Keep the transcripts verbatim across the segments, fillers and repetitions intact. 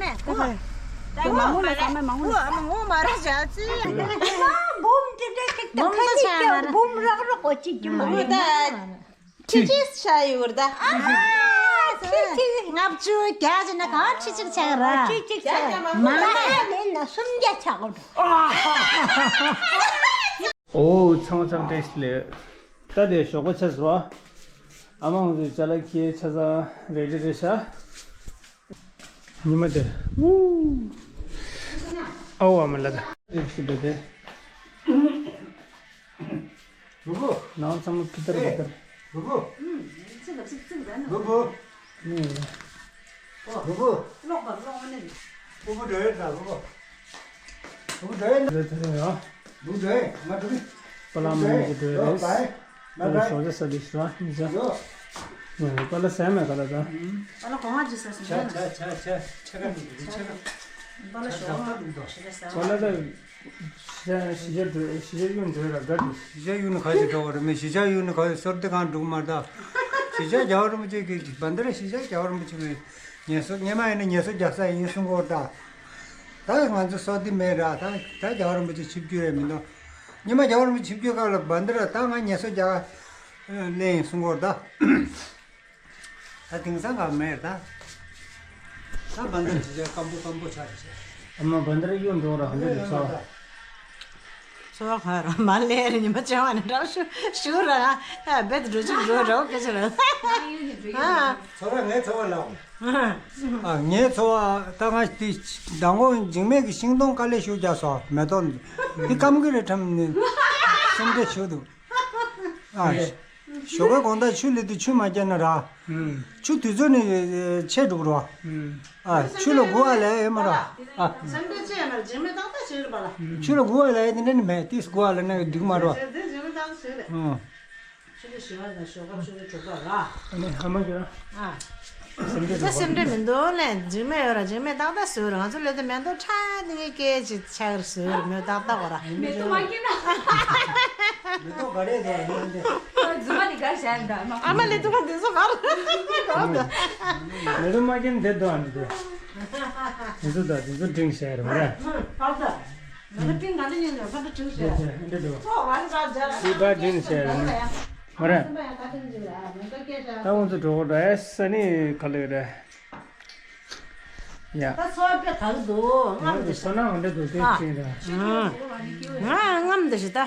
ད་མ་ངུ་ལ་ཟ་མ་མ་ངུ་ལ། ཨ་མ་ངུ་མ་ར་བྱ་ཚུལ། འབུམ་དེ་འདྲ་ཅིག་ད་འབུམ་ཁ་ལ་ཅིག་ཆ་ཀྱང་འབུམ་རག་རོགས་གོ་ཅིག་གི་མ་ཡིན་ད། ཁྲི་གཅིག་ཆ་ཡོད་ར་ད། ཁྲི་གཅིག་ལྔ་བཅུ་བརྒྱ་ཟེར་ན་གང་ཁྲི་གཅིག་ཆ་ར། ཁྲི་གཅིག་ཆ་མ་མ་མེད་ན་སུམ་བརྒྱ་ཆ་གོ། ཨོ་ཚང་ཚང་བཀྲ་ཤིས་བདེ་ལེགས། ད་དེ་ཞོགས་པ་ཆགས་སོང་། ཨ་མ་ང་ཚོའི་ཅ་ལག་ཁྱེར་ཆ་ཚང་རེ་ཌི་རེད་ཤག་ཉི་མ་དེ། ཨོ་ཨ་མ་ལ་ད། རེ་ཞིག་འདུག་དེ། བུ་བུ། ནང་ཚང་མ་ཕི་ཏར་ཕི་ཏར། བུ་བུ། བུ་བུ། ཨུ་བུ། བུ་བུ། བུ་བུ་འགྲོ་ཡོད་ད་བུ་བུ། བུ་བུ་འགྲོ་ཡོད་ད། བུ་བུ་འགྲོ་ཡོད་ད། བུ་བུ་འགྲོ་ཡོད་ད། བུ་འགྲོ་ཡོད་ང་འགྲོ་གི། པ་ལགས་མ་ཡིན་གྱི་འགྲོ་ཡོད་རེད། པ་ལགས་ཞོགས་ཇ་ཟ་ལི་ཤི་ར་ཉི་ཇ། པ་ལགས་ཟས་མེད་ག་ལ་ད། པ་ལགས་གོང་ང་ཇི་ཟ་སོང་ཆ་ཆ་ཆ་ཆ་ཆ་ག་འགྲོ་གི་ཆ་ག། པ་ལགས་ཞོགས་ཇ་ཟ་ལི་ཤི་ར་ཟ། པ་ལགས་ད། གཞིས་ཆགས་གཞིས་ཆགས་འགྲོ་གཞིས་ཆགས་གཡུག་འགྲོ་ཡ་ལ་དགའ་འདུག་གཞིས་ཆགས་གཡུག་ནི་ག་ཞིག་འགྲོ་བ་རེད་མེད། གཞིས་ཆགས་གཡུག་ནི་ག་ཞིག་སོར་དེ་གང་འགྲོ་གི་མ་རེད་ད། གཞིས་ཆགས་རྒྱལ་བ་རིན་པོ་ཆེ་གི་བན་དེ་ར་གཞིས་ཆགས་རྒྱལ་བ་རིན་པོ་ཆེ་གི་ངལ་གསོ་སྔོན་མ་ཡིན་ན་ངལ་གསོ་རྒྱག་ས་ཡིན་གསུང་གི་ཡོད་ད། ད་ང་ཚོ་སོར་དེ་མེད་ར་ད་ད་རྒྱལ་བ་རིན་པོ་ཆེ་ཆིབས་བསྒྱུར་ཡ་མི་འདུག་སྔོན་མ་རྒྱལ་བ་རིན་པོ་ཆེ་ཆིབས་བསྒྱུར་སྐབས་ལ་བན་དེ་ར་ད་ང་ངལ་གསོ་རྒྱག་ལེན་ཡིན་གསུང་གི་ཡོད་ད། ད་དེང་སང་ག་མེད་ད། ད་བན་དེ་ཇི་ཆགས་སྐམ་པོ་སྐམ་པོ་ཆགས་ཤག་ཨ་མ་བན་དེ་ར་གཡུག་འགྲོ་ར་ཧ་འདྲ་རེད་ཚོ། ཚོ་བ་ག་ར་མ་ལས་རེ་ཉི་མ་བྱེད་བ་ནི་འདྲ་ཞུ་ཞུ་ར་ཨ་བེད་འགྲོ་ཅིག་འགྲོ་ར་སྐད་ཆ་ར། ཨ། ཚོ་བ་ངའི་ཚོ་བ་ལ། ཨ་ངའི་ཚོ་བ་ད་ང་དེ་མདང་དགོང་འཇིགས་མེད་ཀྱི་ཤིང་སྡོང་དཀའ་ལས་ཞུ་རྒྱག་སོ་མེ་ཏོག་འདི་སྐམ་གི་རེད་ཁྲམ་ནི་སེམས་ཁྲལ་ཞུ་འདུག་ཨ། ཞོགས་ཀའི་དགོང་དག་ཆུ་ལས་དུས་ཆུ་མ་བསྐྱལ་ན་ར། ཆུ་དུས་ཚོད་ནི་ཆད་འགྲོ་གི་རེད་བ། ཨ་ཆུ་ལ་སྒུག་པ་ལས་ཡོད་མ་རེད་བ། ཨ། སེམས་ཁྲལ་ཅི་ཡང་མེད་རྗེས་མའི་ཏག་ཏག་བྱེད་རེད་པ་ལ། ཆུ་ལ་སྒུག་པ་ལས་དེ་འདྲ་ནི་མེད་དེ་སྒུག་པ་ལ་ན་སྡུག་མ་རེད་བ། རྗེས་མའི་ཏག་ཏག་བྱེད་རེད། ཨ། ཆུ་ཚོད་བཞི་པ་དང་ཞོགས་པ་ཆུ་ཚོད་དྲུག་པ་ལ། ཨ་ནི་ཧ་མ་གྱོན། ཨ། སེམས་ཁྲལ་ད་སེམས་ཁྲལ་མི་འདུག་ལས་འཇིགས་མེད་ཡོད་ར་འཇིགས་མེད་ཏག་ཏག་བཟོས་ར་ང་ཚོ་ལས་དེ་མེ་ཏོག་ཁྲ་ཏིང་གི་སྐད་ཅིག་ཆགས་ར་བཟོས་ར་མེ་ཏོག་ཏག་ཏག་བ་ར། མེ་ཏོག་མ་སྐྱེས་ན། མེ་ཏོག་ག་རེ་རེད་ཡིན་ཏེ། རྫུན་མ་ནི་གར་བྱས་ན་འདྲ་མ། ཨ་མ་ལས་དུ་ག་འདི་ཚོ་གར། མེ་ཏོག་མ་སྐྱེས་ན་དེ་འདུག་ཨ་ནི་དེ། དེ་ཚོ་ད་དེ་ཚོ་འབྲིང་བྱས་ར་མ་ར། ཨ་ད། ང་ཚོ་སྤྲིན་ག་འདྲ་ཡིན་ནས་ཕ་འདྲ་བྱུང་ཟེར། ཨེ་འདྲ་འདུག་སྲིད་པ་འདྲེན་བྱས་རེད། མ་རེད། ད་ང་ཚོ་འགྲོ་གི་རེད་ས་ནི་ག་ལེ་རེད། ཡ། ད་ཚོ་དཔེ་ག་རེ་འདུག་ང་ཚོ་ས་ན་འདྲ་འདུག་དེ་ཨ། ཅིག་རེད། ང་ངམ་འདི་ཞིག་ད།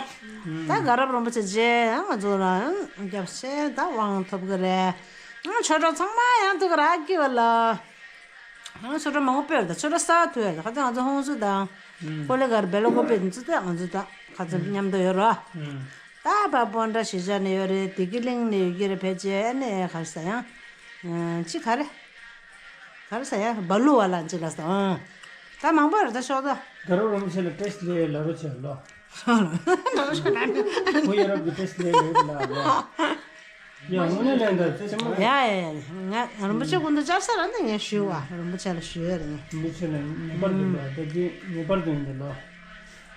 ད་དགའ་རབ་རིན་པོ་ཆེ་རྗེས་ང་ཚོ་ལ་རྒྱབ་ཤེས་ད་དབང་ཐོབ་གི་རེད། ང་ཆོས་གྲོགས་ཚང་མ་ཡང་ཐུག་གི་ར་ཀི་བ་ལ། ང་ཚོ་ཆོས་གྲོགས་མང་པོ་ཕེབས་རེད་ད་ཆོས་གྲོགས་གསར་ཐུག་ཡོད་རེད་ཁ་ཚ་ང་ཚོ་ཧོང་སུ་དང་། ཀོ་ལེ་གར་བེ་ལོ་ཀོ་པེ་འདི་ཚོ་ད་ང་ཚོ་ད་ཁ་ཚ་མཉམ་དུ་ཡོད་རེད། ད་པ་པོ་འདྲ་གཞིས་ཆགས་ནས་ཡོད་རེད་བདེ་སྐྱིད་གླིང་ནས་ཡོད་ཀྱི་རེད་ཕལ་ཆེར་ཨ་ནི་ག་རེ་ཟ་ཡང་། ཅི་ག་རེ། ག་རེ་ཟ་ཡང་སྦ་ལུ་བ་ལ་ཅི་ལ་ཟ་ཨང་། ད་མང་པོ་རེད་ད་ཤོག་ད། དགའ་རབ་རིན་པོ་ཆེ་ལ་བཀྲ་ཤིས་བདེ་ལེགས་ལབ་རོགས་བྱས་ལོ། ཁོ་ཡ་རབས་ཀྱི་བཀྲ་ཤིས་བདེ་ལེགས་ལ་ལོ། ཡ་དངོས་གནས་ལན་ད་ཙེ་མ། ཡ་ཡ་ཡ་ང་རིན་པོ་ཆེ་སྐུ་མདུན་བཅར་ས་ར་འདི་ངས་ཞུ་བ་རིན་པོ་ཆེ་ལ་ཞུ་ཡ་རེད་ངས། རིན་པོ་ཆེ་ལ་ངེས་པར་དུ་ལ་ད་ཅི་ངེས་པར་དུ་ཡིན་ད་ལོ།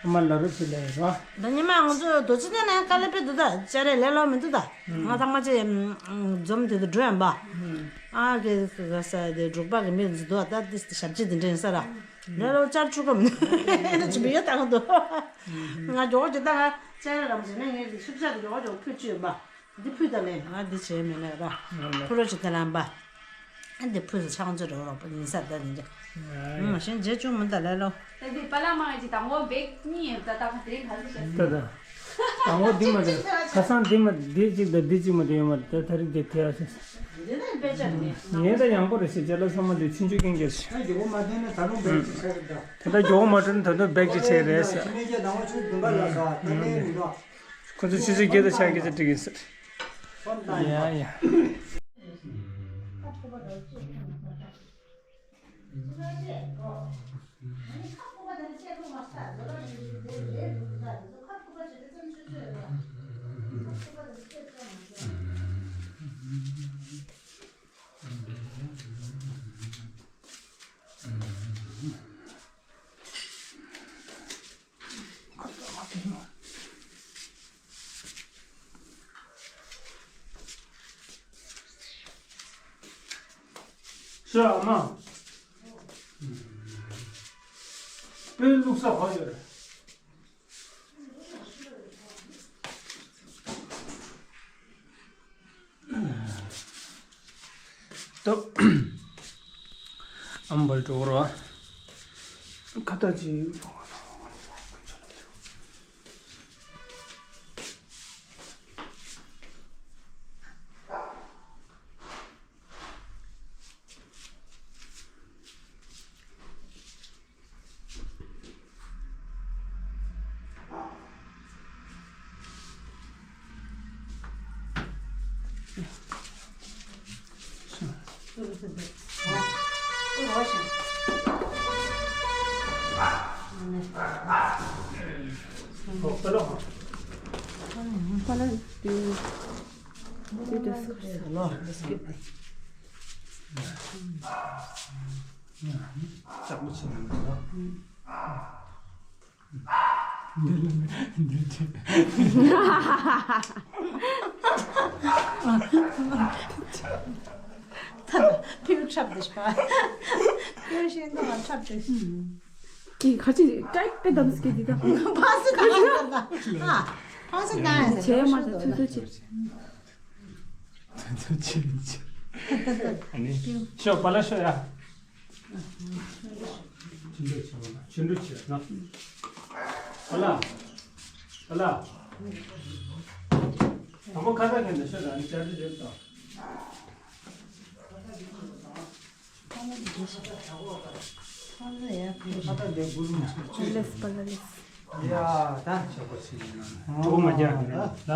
ཨ་མ་ལ་རུ་ཆུ་ལས་རོ། ད་ཉི་མ་ང་ཚོ་རྡོ་རྗེ་གདན་ནས་དཀའ་ལས་དཔེ་འདུག་ད་བཅར་རེ་ལས་ལོ་མི་འདུག་ད། ང་ཚང་མ་ཅེ་འཛོམས་དེ་དུ་འགྲོ་ཡང་པ། ཨ་གེ་ག་ས་དེ་འབྲུག་པ་གི་མི་འཛི་འདུག་ད་དེ་ཞབས་ཕྱི་དེ་འདྲ་ཡིན་ས་ར། ལས་ལོ་བཅར་བཅུག་གམ་ནི་ཅི་མི་ཡོད་ད་ག་འདུག་ང་མགྱོགས་ཀྱི་ད་ང་བཅར་རེ་རམ་ཟེར་ནས་ངས་ཤུབ་ཤ་དེ་མགྱོགས་མགྱོགས་ཕུད་བཅུག་ཡོད་པ། འདི་ཕུད་ད་ལེ། ང་འདི་བྱས་མེད་ལེ་ར། ཕུ་རོ་ཅི་ཐ་ལམ་པ། ཨ་འདི་ཕུད་ས་ཆང་ཚོད་རོ་རོ་པ་ཡིན་ས་ད་འདི་འདྲ། ཨ་ཡ། ཞེན་རྗེས་བཅུག་མི་ད་ལེ་ལོ། ད་འདི་པ་ལ་མ་ཡི་ཅི་དང་པོ་བེག་གཉིས་ཡོད་ད་ད་ག་དེ་རིང་ག་ཚོད་བྱས། ད་ད། དང་པོ་འདི་མ་རེད། ཁ་སང་འདི་མ་འདི་གཅིག་དང་འདི་གཅིག་མ་རེད་ཡོད་མ་རེད་ད་ད་རིང་དེ་དེ་ཨ་ཅེ། འདི་ནི་དཔེ་ཆ་རེད། ངས་ད་ཡང་པོ་རེད་ཟེར་ཅ་ལག་ཚང་མ་འདི་ཆུང་ཆུང་རྐྱང་རྐྱང་རེད། ད་མགྱོགས་པོ་མ་ཐོན་ན་ད་རུང་བེག་གཅིག་བྱས་རེད་ད། ད་ད་མགྱོགས་པོ་མ་ཐོན་ན་ད་དུང་བེག་གཅིག་བྱས་རེད་ཟེར། ཕྱི་ནས་ཀྱ་དང་པོ་ཆུ་འདུག་ག་ལ་ས་ད་ལས་མི་འདུག་ཁོ་ཚོ་ཆུ་ཚོད་བརྒྱད་དང་ཕྱག་བརྒྱད་ཅིག་འགྲིག་གི་ཟེར། ཡ་ཡ། ཤོག་ཨ་མ། བོད་བླུགས་ས་བ་ཡོད་རེད། ཏོ། ཨམ་བལ་འགྲོ་རོ། ཁ་ཏ་ཅི། ལྕགས་པོ་ཆེ་ནང་ལ། འདི་ལ་འདི་ཆེ། ཐལ་ཐིའུ་འཁྲབ་དེ་ཤ། ཐིའུ་ཤིན་ཏུ་མ་འཁྲབ་དེ་ཤ། ཀི་ཁ་ཅི་ཀའི་པེ་དམ་སྐེ་འདི་ད། ཕ་སི་ད་ཡ་ད། ཨ། ཕ་སི་ད་ཡ་ད། ཆེ་མ་ད་ཐུ་ཐུ་ཆེ། ཐུ་ཐུ་ཆེ་ཆེ། ཨ་ནི། ཤོ་པ་ལ་ཤོ་ཡ། ཆུ་འགྲོ་ཆེ་བ་ལ་ཆུ་འགྲོ་ཆེ་བ་ལ། ཨ་ལ། ཨ་ལ། དང་པོ་ཁ་ཏ་ཁེན་ནས་ཤོད་དང་ནི་བཅར་འདྲི་རེད་དོ། ཁ་ཏ་དེ་དགུ་རུ་ཆུ་ཆུ། ལེས་པ་ལ་ལེས། ཡ་ད་ཆོག་པ་ཞིག་ཡིན་ན། གྲོགས་མ་རྒྱག་གི་རེད་ད།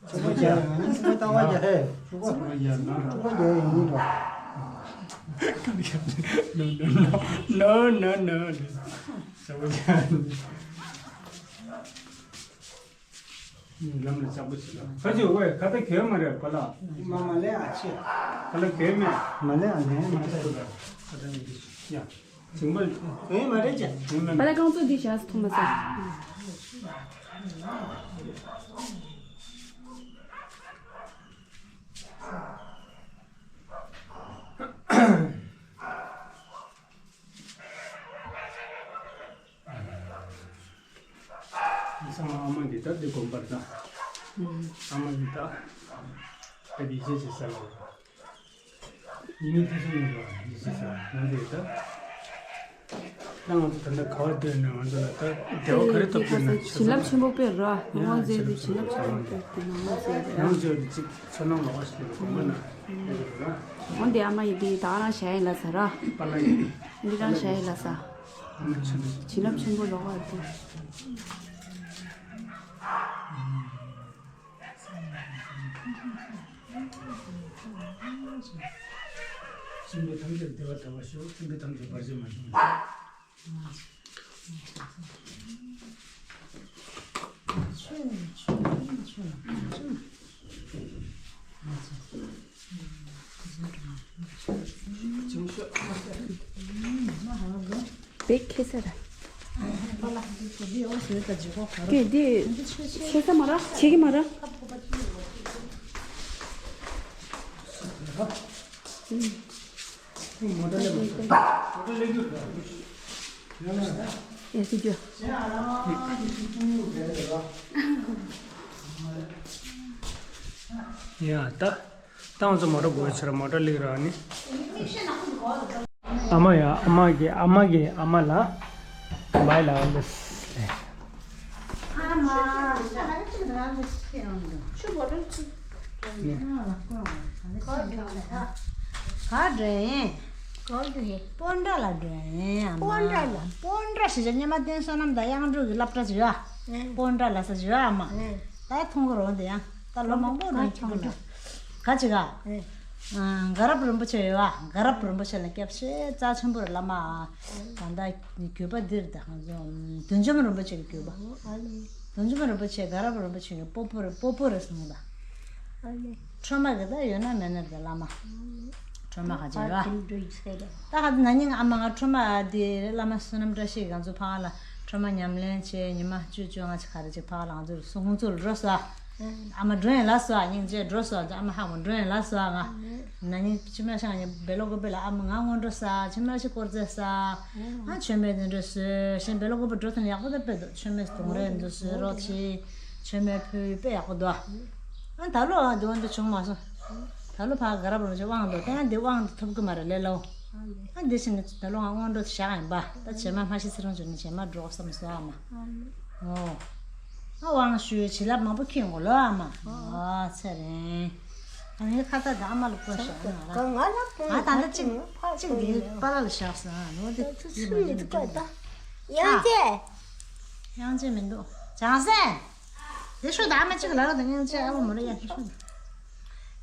ཆོག་པ་རྒྱག་ཡང་ནི་སུ་ལྟ་བ་རྒྱག་ཧེ། ཆོག་པ་རྒྱག་ཡང་ནི་འགྲོ། No, no, no, no, no. ཆོག་པ་རྒྱག་ལམ་ལ་ཆག་པོ་ཞིག་ལ། ཁ་ཅིག་ཝེ་ཁ་ཏ་གྱོན་མ་རེད་པ་ལ། མ་མ་ལེ་ཨ་ཆེ། ཁ་ལ་གྱོན་མེད། མ་ལེ་ཨ་ལེ་མ་ལེ། ཁ་ཏ་ནི་ཡ། ཞིང་པ། ཨེ་མ་རེད་ཅེ། ཨེ་མ་པ་ལ་རེད། རྐང་བཙུགས་འདི་བཞག་ཐུབ་མ་སོང་། ཨ་མ་འདི་ལྟར་འདི་དགོན་པར་ད། ཨ་མ་འདི་ལྟར། ད་འདི་ཅེས་ཟེར་ས་ལ། ཡིན་ནི་དེ་ཚོ་ཡིན་རོ་ཡིན་ཅི་ཟེར་ང་ཚོས་ད། ད་ང་ཚོ་ད་ལྟ་ག་བ་སྡོད་ན་ང་ཚོ་ལ་ད་བདེ་བ་ག་རེ་ཐོབ་ཀྱི་ན་བྱིན་རླབས་ཆེན་པོ་སྤེལ་རོ། ཡང་ང་ཚོས་དེ་བྱིན་རླབས་ཆེན་པོ་སྤེལ་ཏེ་ང་ཚོས་ཡང་ཚོས་ཅིག་ཚོར་སྣང་ལོག་པ་ཞིག་ལ་གོམས་པ་ན་ཡོད་ར། འོ་འདི་ཨ་མ་ཡི་འདི་ད་རང་བྱ་ཡིན་ལ་ཟ་ར། པ་ལ་ཡིན། འདི་རང་བྱ་ཡིན་ལ་ཟ། ཨ་མ་ཆེན་པོ་བྱིན་རླབས་ཆེན་པོ་ལོག་པ་དེ། སེམས་ཅན་ཐམས་ཅད་བདེ་བ་དར་བར་ཤོག་སེམས་ཅན་ཐམས་ཅད་བར་ཆད་མ་བྱུང་བ་ཤོག་བེག་ཁེ་སར། ཀེ་འདི་ཆེ་ས་མ་ར་ཆེ་གི་མ་ར། ཡ་སི་རྒྱུ། ཡ་ད། ད་ང་ཚོ་མོ་ཊ་སྒོ་ཕྱེ་ར་མོ་ཊ་སླེབས་ར་ནི། ཨ་མ་ཡ་ཨ་མ་གི་ཨ་མ་གི་ཨ་མ་ལ། བའི་ལ་ལེས། ཨ་མ། ག་འགྲོ་ཡིན། སྤོན་ཊ་ལ་འགྲོ་ཡིན་ཨ་མ། སྤོན་ཊ་ལ། སྤོན་ཊ་ཞེས་བྱ་སྙེ་མ་བསྟན་བསོད་ནམས་དང་གཡང་འགྲོ་གི་སློབ་གྲྭ་ཅིག་ཡོད་ཨ། སྤོན་ཊ་ལ་ས་ཅིག་ཡོད་ཨ་མ། ད་མཐོང་གི་རོགས་འདི་ཡང་ད་ལོ་མང་པོ་རང་ཁྱོད་ལ་ག་ཅིག་ཨ། དགའ་རབ་རིན་པོ་ཆེ་ཡོད་ཨ། དགའ་རབ་རིན་པོ་ཆེ་ལ་སྐྱབས་ཆེ་རྩ་ཆེན་པོ་རེད་བླ་མ་ཨ། ད་ལྟ་གུས་པ་འདིར་ད་ང་ཚོ་བདུད་འཇོམས་རིན་པོ་ཆེ་གི་གུས་པ། བདུད་འཇོམས་རིན་པོ་ཆེ་དགའ་རབ་རིན་པོ་ཆེ་གི་སྤོ་བོ་རེད་སྤོ་བོ་རེད་གསུངས་ད། ཁྲོས་མ་གི་ད་ཡོད་ན་མེད་ན་རེད་བླ་མ། ཁྲོས་མ་ག་ཅིག་ཡོད་ཨ། ད་ག་ད་ན་ནིང་ཨ་མ་ང་ཁྲོས་མ་འདི་བླ་མ་བསོད་ནམས་བཀྲ་ཤིས་ང་ཚོ་ཕ་ལ་ཁྲོས་མ་ཉམས་ལེན་བྱས་ཉི་མ་བཅུ་བཅོ་ལྔ་ཅིག་ག་རེ་ཅིག་ཕ་ལ་ང་ཚོ་སུ་ཁོང་ཚོ་ལ་རོགས་ས། ཨ་མ་འགྲོ་ཡིན་ལ་སོ་ཨ། སྙིང་རྗེ་འགྲོ་སོ་ཨ། ཨ་མ་ཧ་མོ་འགྲོ་ཡིན་ལ་སོ་ཨ། ང་ན་ནིང་ཕྱི་མ་ཤང་ཡིན་བེ་ལོ་ཀོ་པེ་ལ་ཨ་མ་ང་སྔོན་འགྲོ་ས་ཕྱི་མ་ཤི་སྐོར་རྩེ་ས། ཨ་ཆོས་མེད་དེ་འདྲ་སོས་ཤན་བེ་ལོ་ཀོ་པེ་འགྲོ་ཐུན་ཡག་པོ་ད་དཔེ་འདུག་ཆོས་མེད་དུང་རེ་འདུག་སོས་རོགས་ཆི་ཆོས་མེད་ཕུལ་དཔེ་ཡག་པོ་འདུག་ཨ་ད་ལོ་ཨ་འདི་འོན་ཏེ་བྱུང་མ་སོང་། ད་ལོ་ཕ་ག་ར་བ་ལོ་ཆེ་དབང་འདུག་ད་ཡང་འདི་དབང་འདི་ཐོབ་གི་མ་རེད་ལེ་ལོ། ཨ་འདི་ཕྱིན་ནས་ད་ལོ་ང་སྔོན་འགྲོ་བཞག་ཡིན་པ་ད་བྱེ་མ་མ་ཤི་ཚེ་རང་བྱུང་ནས་བྱེ་མ་འགྲོ་བསམ་སོ་ཨ་མ། ཨོ། ཨ་དབང་ཞུས་བྱིན་རླབས་མང་པོ་ཁྱོན་གོ་ལོ་ཨ་མ། ཨ་ཚེ་རིང་། ཨ་ནི་ཁ་ད་ད་ཨ་མ་ལ་བཀོད་བཞག་ཡོད་ང་ར། ང་ད་ལྟ་གཅིག་གཅིག་འདི་པ་ལ་ལ་བཞག་སོང་ཨ་ནོ་དེ་ཚུ་མི་འདུག་ག་ད། དབྱངས་ཅན། དབྱངས་ཅན་མི་འདུག་བྱང་སེམས། དེ་ཤོད་ད་ཨ་མ་གཅིག་ལ་ལ་དང་དབྱངས་ཅན་ཨ་མ་མོ་རེ་ཡ་དེ་ཤོད།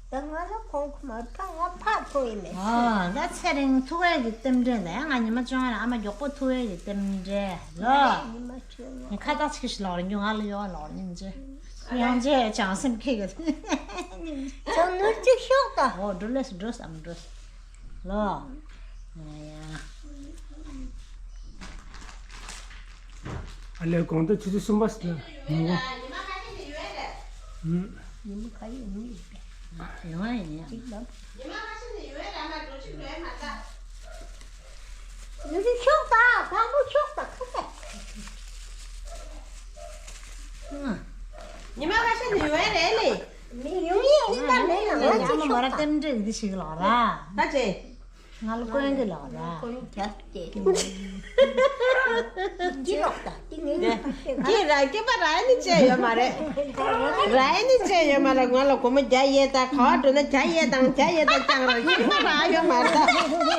ད་ང་ལ་ཁོང་ཁོ་མ་ཕ་ང་ཕ་ཐུག་ཡིན་མེད། ཨ་ད་ཚེ་རིང་ཐུག་ཡས་ཀྱི་རྟེན་འབྲེལ་ད་ཡང་ང་ཉི་མ་བཅོ་ལྔ་ལ་ཨ་མ་མགྱོགས་པོ་ཐུག་ཡས་ཀྱི་རྟེན་འབྲེལ་ལོ། ཉི་མ་བཅོ་ལྔ། ཁ་བཏགས་ཆིག་ཤི་ལོག་རིང་རྒྱུ་ང་ལ་ཡོང་ལོག་རིང་ཅེ། ཡང་ཅེ་བྱང་སེམས་ཁེ་གི། ཅང་ནོར་གཅིག་ཤོག་ད། ཨོ་འགྲོ་ལེ་སུ་འགྲོ་སམ་འགྲོ། ལོ། ཡ་ཡ། ཨ་ལས་དགོང་དྲོ་ཆུ་ཚོད་གསུམ་པ་ཟིན་ན་ཉིན་གུང་། ཉི་མ་ཁ་ཤས་ནས་ཡོད་རེད། ཉི་མ་ཁ་ཡོད་ནི་ཡོད་རེད། ཡོད་ཨ་ཡིན་ཡ། གཅིག་ལ། ཉི་མ་ཁ་ཤས་ནས་ཡོད་རེད་ཨ་མ་འགྲོ་ཆུ་འགྲོ་ཡ་མ་ད། ཡོད་ཤོག་ད་དང་པོ་ཤོག་ད་ཁ་ཤས། ཉི་མ་ཁ་ཤས་ནས་ཡོད་རེད་ལེ། མི་ཡོང་ཡས་ཨིན་ད་མེད་ལ་ང་ང་ཅི་ཡང་མོ་ར་ཤོག་ད། རྟེན་འབྲེལ་འདི་ཞིག་ལོག་ར། ད་ཅེ། ང་ལ་དཀོན་གི་ལོག་ར། དཀོན་རྒྱ་སྐྱེ། ཅི་ལོག་ད་ཏི་ངེ་ནི་ཁ་ཤས་ཀྱི་ར་སྐྱེས་པ་ར་ནི་ཅེ་ཡོད་མ་རེད། ར་ནི་ཅེ་ཡོད་མ་རེད་ང་ལ་སྒོར་མོ་བརྒྱ་ཡས་ད་ག་བ་འགྲོ་ན་བརྒྱ་ཡས་དང་བརྒྱ་ཡས་ད་ཅང་ར་སྐྱེས་པ་ར་ཡོད་མ་རེད་ད།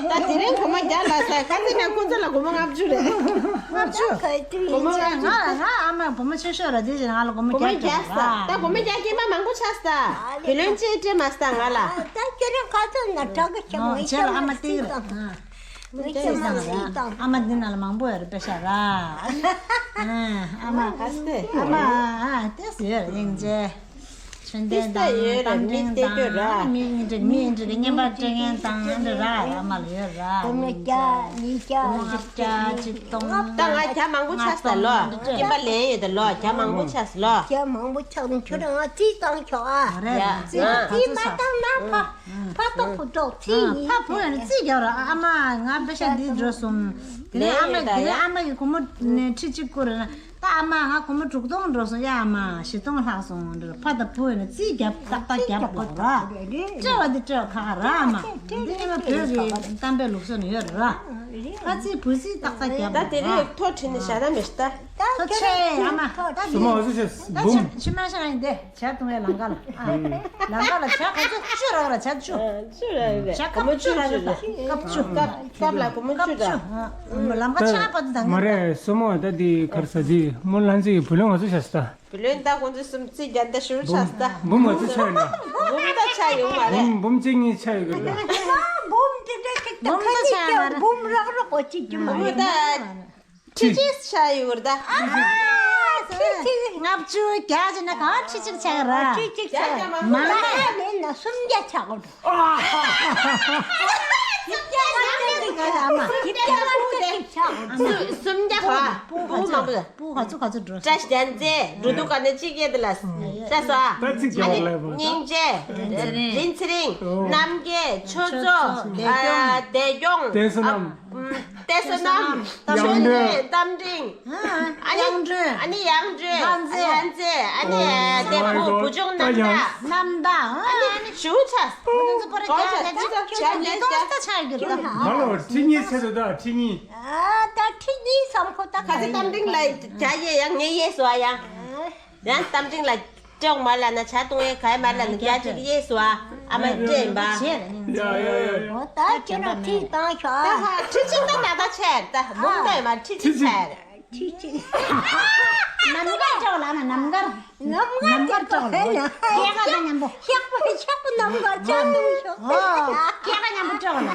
ད་དེ་རིང་སྒོར་མོ་བརྒྱ་ལ་ས་ཁ་ཚིག་ན་ཁོ་ཚོ་ལ་སྒོར་མོ་ལྔ་བཅུ་རེད། ལྔ་བཅུ། སྒོར་མོ་ལྔ་བཅུ། ང་ང་ཨ་མ་སྒོར་མོ་ཆེ་ཤོས་ར་དེ་བཞིན་ང་ལ་སྒོར་མོ་སྒོར་མོ་བརྒྱ་བརྒྱ་ས་ར། ད་སྒོར་མོ་བརྒྱ་སྐྱེས་པ་མང་པོ་ཆགས་ས་ད། བུ་ལོན་ཅེས་སྤྲད་མ་ས་ད་ང་ལ། ད་ཁྱོད་རང་ཁ་ཚོད་ན་དྲག་གི་ཆེ་མོ་ཨོ་ཁྱེད་ལ་ཨ་མ་སྟེར་གི་ར། ཨ་མ་འདི་ནང་ལ་མང་པོ་ཡོད་རེད་པེ་ཤ་ར། ཨ་མ་ཨ་མ་ཨ་ཏེས་ཡོད་རེད་སྙིང་རྗེ། ཆོས་ལྡན་དང་རྟ་མགྲིན་དང་མི་ཡིན་འགྲིག་མི་ཡིན་འགྲིག་གི་བསྙེན་པ་སྤྲད་མཁན་དང་འདི་ར་ཨ་མ་ལ་ཡོད་ར། སྒོར་མོ་བརྒྱ་ཉིས་བརྒྱ་བཞི་བརྒྱ་ཉིས་བརྒྱ་ད་ང་བརྒྱ་མང་པོ་ཆགས་ས་ལོ། སྐྱིན་པ་ལེན་ཡོད་ད་ལོ་བརྒྱ་མང་པོ་ཆགས་ས་ལོ། བརྒྱ་མང་པོ་ཆགས་ནས་ཁྱོད་རང་ང་རྩིས་བཏང་ཆོག་ཨ། རེད་རྩིས་ཁ་ཚོད་ཆགས། རྩིས་མ་བཏང་ན་ཕ། ཕ་ཏོག་ཕུ་ཏོག་ཚིག་ཡིན། ཕ་བུ་ཡང་རྩིས་རྒྱག་ར་ཨ་མ་ང་པེ་ཤ་འདི་འགྲོ་སོང་། དེ་ནས་ཨ་མ་དེ་ནས་ཨ་མ་ཡི་སྒོར་མོ་ནས་ཁྲི་གཅིག་བསྐུར་ན་ད་ཨ་མ་ང་སྒོར་མོ་དྲུག་སྟོང་འགྲོ་སོང་ཡ་ཨ་མ་བཞི་སྟོང་ལྷག་སོང་འགྲོ་ཕ་དང་བུ་ཡིན་ན་རྩིས་རྒྱབ་ཏག་ཏག་རྒྱབ་དགོས་ར། སྤྲད་བ་འདི་སྤྲད་བ་ཁ་ཁ་ར་ཨ་མ་འདི་ཨ་མ་བོད་ཀྱི་གཏམ་དཔེ་ལུགས་སྲོལ་ནས་ཡོད་ར། ཕ་རྩིས་བུ་རྩིས་ཏག་ཏག་རྒྱབ་ད་དེ་ར། རིང་ཐོ་བྲིས་ནས་བཞག་ན་མི་ཤི་ད། ད་ཁྱོད་ཆེ་ཨ་མ་ད་སུ་མ་འོ་ཚོ་ཆེ་ད་འབུམ་ཕྱི་མ་ཤ་ཡིན་ཏེ། ཇ་བཏུང་བའི་ལམ་ཁ་ལ། ཨ། ལམ་ཁ་ལ་ཇ་ག་ཚོད་བཅུ་རག་ར་ཇ་བཅུ། ཨ། བཅུ་རག་རེད། ཇ་ཀབ་བཅུ་རག་རེད་ད། ཀབ་བཅུ། ཀབ་ཀབ་ལ་སྒོར་མོ་བཅུ་རག་ལམ་ཁ་ཆག་པ་དུ་དང་། མ་རེད་སོ་མོ་ད་འདི་གར་ས་འདི་མོ་ལྷན་ཚིག་བུ་ལོན་ང་ཚོ་ཆགས་ས་ད། བུ་ལོན་ད་ཁོང་ཚོ་གསུམ་རྩིས་རྒྱ་འདི་ཞུ་ཆགས་ས་ད། འབུམ་ང་ཚོ་ཆགས་ཡོད་ན། འབུམ་ད་ཆགས་ཡོད་མ་རེད། འབུམ་འབུམ་གཅིག་གཉིས་ཆགས་ཡོད་གི་ད། འབུམ་དེ་འདྲ་ཅིག་ད་ཁ་ཅིག་ཀྱང་འབུམ་རག་རག་གོ་ཅིག་གི་མ་རེད། འབུམ་ད། ཁྲི་གཅིག་ཆགས་ཡོད་རེད་ད། ཨ་ཁྲི་གཅིག་ལྔ་བཅུ་བརྒྱ་བྱས་ན་གང་ཁྲི་གཅིག་ཆགས་ར། ཁྲི་གཅིག་ཆགས། མང་ན་མེད་ན་སུམ་བརྒྱ་ཆགས་དགོས་འདུག་ཨ་མ་སུམ་བརྒྱ་ཆགས་དགོས་འདུག་སུམ་བརྒྱ་ག་སྤུ་ག་ཚོད་སྤུ་ག་ཚོད་ག་ཚོད་འགྲོ། བཀྲ་ཤིས་རྒྱལ་མཚན་འགྲོ་འདུག་ག་ནས་གཅིག་ཡས་དེ་ལ། ཤ་ཟ། ད་གཅིག་རྒྱག་ལ་བ། སྙིང་རྗེ། རིན་ཚེ་རིང་། རྣམ་རྒྱལ། ཆོས་མཚོ། བདེ་སྐྱོང་། བདེ་སྐྱོང་། བསྟན་བསོད་ནམས། བསྟན་བསོད་ནམས། ཡང་འདྲེན། རྟ་མགྲིན། ཨ་ནི་ཡང་འདྲེན། ཨ་ནི་ཡང་འདྲེན། ལྷ་མཛེས། ལྷ་མཛེས། ཨ་ནི་དེ་བུ་བུ་ཆུང་རྣམ་དག་རྣམ་དག་ཨ་ནི་ཞུ་ཆ། ཁོ་ཚོ་པར་རྒྱ་རྒྱ་ཅིག་ཅིག་ཅིག་ཅིག་ད་ཆ་རྒྱུ་ད། ད་ལོ་ཁྲི་གཉིས་ཆེ་དུ་ད་ཁྲི་གཉིས། ཨ་ད་ཁྲི་གཉིས་སམ་ཁོ་ད་ཁ་ཚེ་རྟ་མགྲིན་ལ་རྒྱ་ཡེ་ཡང་ངེ་ཡེ་སོ་ཡང་། ཡང་རྟ་མགྲིན་ལ། སྐྱོག་མ་ལ་ན་ཇ་བཏུང་ཡས་ག་ཡ་མ་ལ་ན་རྒྱ་ཅིག་གཡས་སུ་ཨ་ཨ་མ་སྤྲད་ཡིན་པ། ཡ་ཡ་ཡ། འོ་ད་ཁྱེད་རང་ཁྲིད་བཏང་ཤོག་ད་ཧ་ཁྲི་གཅིག་ད་ན་ད་ཆེར་ད་འབུམ་ད་ཡ་མ་ཁྲི་གཅིག་ཆེར། ཁྲི་གཅིག་ནམ་མཁར་སྐྱོག་ལ་ན་ནམ་མཁར། ནམ་མཁར་སྐྱོག་ལ་ན་སྐྱེ་ཁ་ད་མཉམ་པོ། ཤག་པ་ཤག་པ་ནམ་མཁར་ཆག་འདུག་ཤོག་ཨོ་སྐྱེ་ཁ་མཉམ་པོ་སྐྱོག་ལ་ར།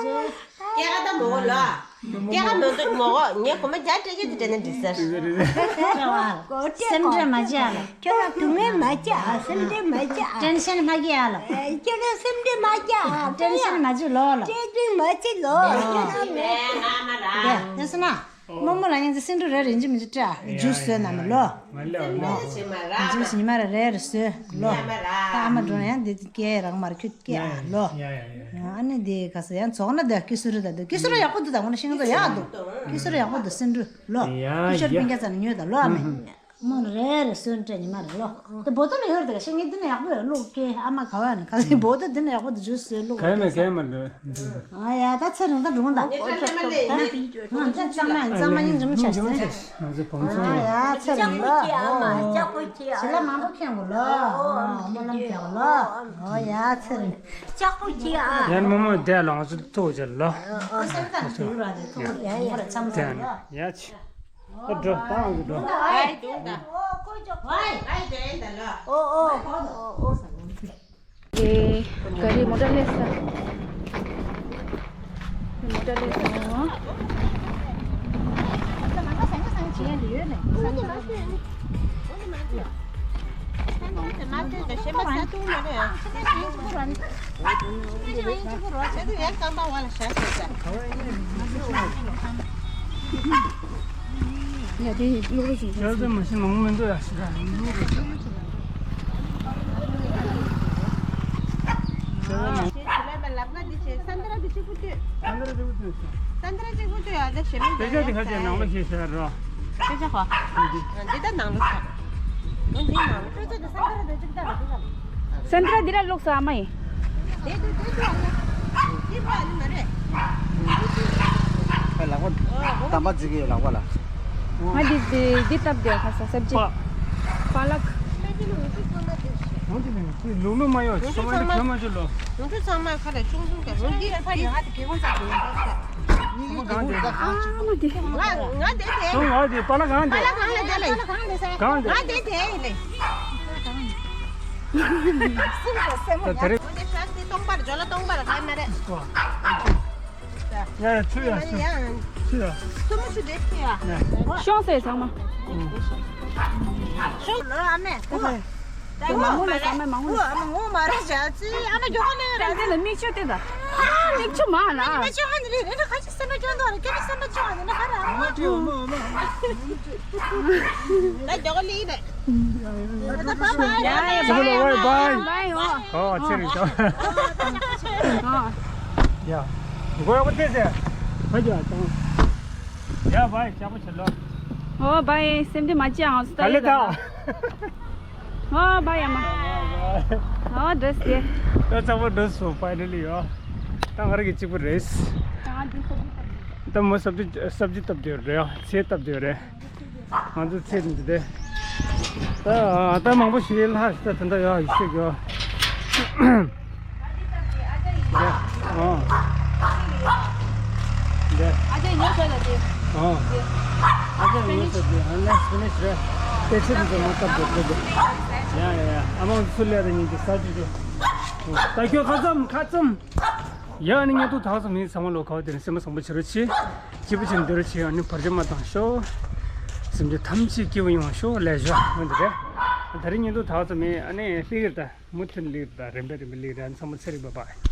སྐྱེ་ཁ་ད་མོ་ལ། སྐྱེ་ཁ་མོ་འདུག་མོ་གོ་ངས་གོ་མ་རྒྱ་སྤྲད་རྒྱུ་དེ་དྲན་ན་འགྲིག་ཟེར། སེམས་ཁྲལ་མ་བྱེད་ཨ་ལ། ཁྱོད་རང་སྡུག་བསྔལ་མ་བྱེད་ཨ། སེམས་ཁྲལ་མ་བྱེད་ཨ། ཊེན་ཤན་མ་སྐྱེ་ཨ་ལ། ཁྱོད་རང་སེམས་ཁྲལ་མ་བྱེད་ཨ། ཊེན་ཤན་མ་བྱེད་ལོ་ལ། ཊེན་ཤན་མ་བྱེད་ལོ། ཁྱོད་རང་མེད་ཨ་མ་ར། དེ་སོང་ན། རྨོ་མོ་ལ་ཡང་ཅི་སེ་འབྲུ་རེ་རེ་ཡིན་གཅིག་མིན་གཅིག་སྤྲད་ཨ། ཇུས་བཟོས་ན་མ་ལོ། ང་ལ་ལོ། ཡིན་གཅིག་མིན་གཅིག་ཉི་མ་རེ་རེ་རེ་བཟོས་ལོ། ད་ཨ་མ་འགྲོ་ན་ཡང་འདི་སྐྱེ་རང་མར་ཁྱོད་སྐྱེ་ཨ་ལོ། ཡ་ཡ་ཡ། ཨ་ནི་འདི་ག་ས་ཡང་རྫོགས་ན་འདི་ཀི་སུ་རུ་ད་འདི་ཀི་སུ་རུ་ཡག་པོ་འདུག་ད་འོ་ན་ཤིང་ཏོག་ཡག་འདུག་ཀི་སུ་རུ་ཡག་པོ་འདུག་སེ་འབྲུ་ལོ། ཡ་ཀི་ཤོར་ཡ། སྤུན་ཀྱག་ཚ་ནི་ཉོས་ད་ལོ་ཨ་མ། རྨོ་མོ་རེ་རེ་བཟོས་སྤྲད་ཉི་མ་རེ་ལོ། དེ་བོ་ཏོ་ལ་ཡོད་དེ་ཤིང་ངའི་འདི་ནས་ཡག་པོ་ཡོད་ལུག་སྐྱེ་ཨ་མ་ག་བ་ནི་ག་ཚོད་བོ་ཏོ་འདི་ནས་ཡག་པོ་འདུག་ཇུས་བཟོས་ལུག་ག་ཡ་མེད་ག་ཡ་མ་འདུག་ཨ་ཡ་ད་ཚེ་རིང་ད་འགྲོ་ད། ང་ཚང་མ་ཡིན་ཚང་མ་ཡིན་ཚང་མ་ཡིན་འཇུམ་ཆ་ཟེར། ང་ཚོ་བང་ཚང་ཨ་ཡ་ཚེ་རིང་ལོ། ལྕགས་པོ་ཁྱེར་ཨ་མ་ལྕགས་པོ་ཁྱེར་ཨ། བྱི་ལ་མང་པོ་ཁྱེར་དགོས་ལོ། སྨོན་ལམ་རྒྱག་ལོ། ཨོ་ཡ་ཚེ་རིང་། ལྕགས་པོ་ཁྱེར་ཨ། ཡར་རྨོ་མོ་བསྡད་ལ་ང་ཚོ་ཐུག་བྱས་ལོ། ཨོ་སེམས་ཐག་ཐུག་ར་དེ་ཐུག་ཡ་ཡ་ཚང་མ་ཡ་ཡ་ཆི། ཨོ་འགྲོ་ད་ང་ཚོ་འགྲོ། ཨ་ཡ་འགྲོ་ད། ཨོ་ཀོ་ཅོ་ཨ་ཡ་ཨ་ཡ་དེ་ཡིན་ད་ལོ། ཨོ་ཨོ་ཨོ་ཨོ། ཨེ། ག་རེ་མོ་ཊ་སླེབས་ས། མོ་ཊ་སླེབས་ས་འོང་། ཡ་དེ་གློག་རོ་ཞིག་ཡ་དེ་མ་ཤེས་ནོར་མི་འདུག་ཡ་ཞིག་ལབ་ན་འདི་བྱས་ས་འདྲ་འདི་གཅིག་པུ་ལྟོས། ས་འདྲ་གཅིག་པུ་ལྟོས། ས་འདྲ་གཅིག་པུ་ལྟོས་ཡ་ད་ཞེ་མི་འདྲ་ཡ། དེ་ཆ་དེ་ཁ་ཆེ་ནང་ལོ་ཞེས་ཟེར་རོ། དེ་ཆ་ཁོ། འདི་ད་ནང་ལོ་ཆ། འོ་འདི་ནང་ལོ་ཆ་དེ་ས་འདྲ་འདི་གཅིག་ལྟ་ར་འདི་ལ། ས་འདྲ་འདི་ལ་བླུགས་ས་ཨ་མ་ཡིན། དེ་དེ་དེ་དེ་ཨ་ལ། དེ་པ་ཨ་ལ་མ་རེད། ཨ་ལག་པ། དམ་པ་འཛིན་གི་ཡོད་ལག་པ་ལ། ང་འདི་འདི་འདི་བཏབ་དེ་ཁ་ས་སབ་ཇི། པ། པ་ལག་ལུག་ལུག་མ་ཡོད། ཚང་མ་ཁྱོད་མ་ཅི་ལོ། ལུག་ཚང་མ་ཁ་ལ་ཆུང་ཆུང་ག་ལུག་འདི་འདི་ཕ་ཡོད་ཧ་དེ་གེ་གོང་ཚ་གེ་གོང་ཚ། ཨ་མ་དེ། ང་ང་དེ་དེ། ང་དེ་པ་ལག་གང་དེ། པ་ལག་གང་ལ་དེ་ལེ། གང་དེ། ང་དེ་དེ་ལེ། སེམས་ལ་སེམས་ལ་ད་དེ་རེད། འོ་དེ་ཤ་སྟེ་སྟོང་པར་འཇོ་ལ་སྟོང་པར་ག་མ་རེད། ཡ་ཡ་ཆུ་ཡ་ཆུ་ཡ། ཆུ་ཡ། ཐུ་མི་ཆུ་དེ་ཆུ་ཡ། ཤོང་ཟེར་ཚང་མ། ཤོང་ལོ་ཨ་མེ། ད་མང་པོ་ལ་ཚང་མ་མང་པོ་ལ། ཨ་མ་ངོ་མ་ར་བྱ་ཚི་ཨ་མ་མགྱོགས་ནས་ར། དེ་ལ་མིག་ཆུ་དེ་ད། ཨ་མིག་ཆུ་མ་ལ། མིག་ཆུ་ཨ་ནི་རེ་རེ་ཁ་ཅིག་སེམས་པ་སྐྱོ་འདུག་རེ་ཁ་ཅིག་སེམས་པ་སྐྱོ་ཨ་ནི་ཁ་ར། ད་མགྱོགས་ལི་རེད། ད་བ་བ་ཡ་ཡ་བ་བ་ཡ། ཨོ་ཆེ་རིང་ཆོ། ཨོ། ཡ། གོ་ཡ་གོ་ཏེ་སེ། ཧ་ཇ་ཏང་། ཡ་བ་ཡ་ཅག་པོ་ཆེ་ལོ། ཨོ་བ་ཡ་སེམས་དེ་མ་ཅི་ཨང་སུ་ད་ལེ་ད། ཨོ་བ་ཡ་མ། ཨོ་འདྲེས་ཏེ། ད་ཚང་མ་འདྲེས་སོང་ཕའི་ནལ་ལི་ཡོ། ད་ང་རང་གི་གཅིག་པུ་རེད། ད་མོ་སབ་ཇི་སབ་ཇི་སྟབས་བདེ་རེད་ཡ་ཚེ་སྟབས་བདེ་རེད། ང་ཚོ་ཚེ་འདི་དེ། ད་ད་མང་པོ་ཞིག་ལྷག་ཤི་ད་དེ་འདྲ་ཡོད་ཡིག་ཤེས་ཡོད། འདི། ཨོ། འདི། ཨ་ཅེ་ཉོ་ཤོད་ལ་དེ། ཨོ། ཨ་ཅེ་ཉོ་ཤོད་དེ་ཨན་ལེ་སི་ཕི་ནི་ཤི་རེད། དེ་ཚེ་འདི་ཚོ་མ་སྟབས་བདེ་བདེ། ཡ་ཡ་ཡ་ཨ་མ་ཚུར་ལས་རེ་ཉིན་གྱི་ས་ཅི་ཅོ། ད་ཁྱོད་ཁ་ཙམ་ཁ་ཙམ། ཡ་ཨ་ནི་ཉན་ཐོས་དག་ས་མི་ཚང་མ་ལོ་ཁ་བ་དེ་ནི་སེམས་པ་བཟང་པོ་བྱེད་རོགས་གྱིས། སྐྱིད་པོ་བྱེད་འདོད་རོགས་གྱིས། ཨ་ནི་བར་ཆད་མ་བཏང་ཤོག་སེམས་ཅན་ཐམས་ཅད་སྐྱིད་པོ་ཡོང་ཤོག་ལས་ཞོག་འོན་ཏེ་རེད། ད་རིང་ཉན་ཐོས་དག་ས་མི་ཨ་ནི་ལྷིག་རེད་ད་མུ་མཐུད་ལྷིག་རེད་ད་རིམ་པས་རིམ་པས་ལྷིག་རེད། ཨ་ནི་ཚང་མ་ཚེ་རིང་བ་བ།